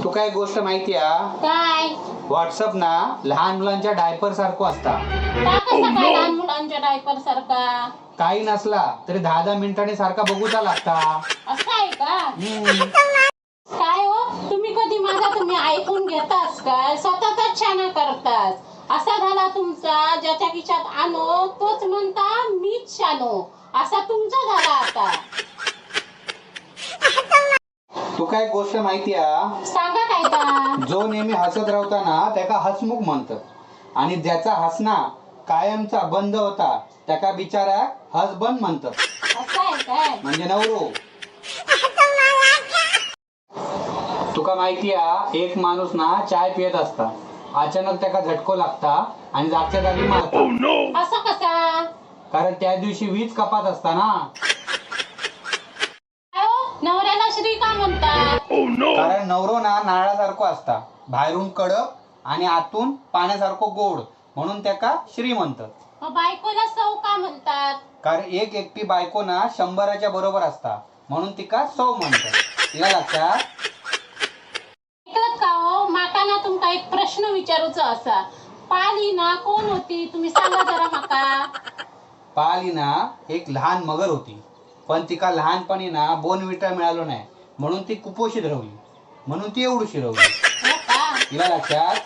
तुका एक गोष्ट माहिती आहे? काय? व्हॉट्सअप ना लहान मुलांच्या डायपर सारखं असता. का कसा काय लहान मुलांच्या डायपर सारखा? काही नसला तरी 10-10 मिनिटांनी सारखा बघूचा लागता. असं आहे का? हम्म. काय हो, तुम्ही कधी माझा तुम्ही ऐकून घेतास काय? स्वतःचाच छाना करतास. असा झाला तुमचा, ज्याच्या खिशात आणो तोच म्हणता मीच शानो, असा तुमचा झाला आता. तुका एक गोष्ट माहिती आहे? सांगा काय ता. जो नेहमी हसत राहता ना त्याका हसमुख म्हणतात, आणि ज्याचा हसना कायमचा बंद होता त्याका बिचारा हसबंद म्हणतात. असं आहे काय? म्हणजे नवरो. तुका माहिती आहे, एक माणूस ना चाय पियत असता, अचानक त्याका झटको लागता आणि जागच्या जागी मारता. असं कसा? कारण त्या दिवशी वीज कपात असता ना. काय हो, नवऱ्याला श्री का म्हणतात? कारण नवरो ना नारळासारखो असता, बाहेरून कडक आणि आतून पाण्यासारखो गोड, म्हणून त्याका श्री म्हणतात. मग बायकोला सौ का म्हणतात? कारण एक एकटी बायको ना 100च्या बरोबर असता, म्हणून तिका सौ म्हणतात. तिला लक्षात. ऐकलत का हो? माका ना तुमका एक प्रश्न विचारूचो असा, पाली ना कोण होती, तुम्ही सांगा जरा माका. पाली ना एक लहान मगर होती, पण तिका लहानपणी ना बोनविटा मिळालो नाही, म्हणून ती कुपोषित राहिली, म्हणून ती एवढीशी राहिली. हो का? तिला लक्षात.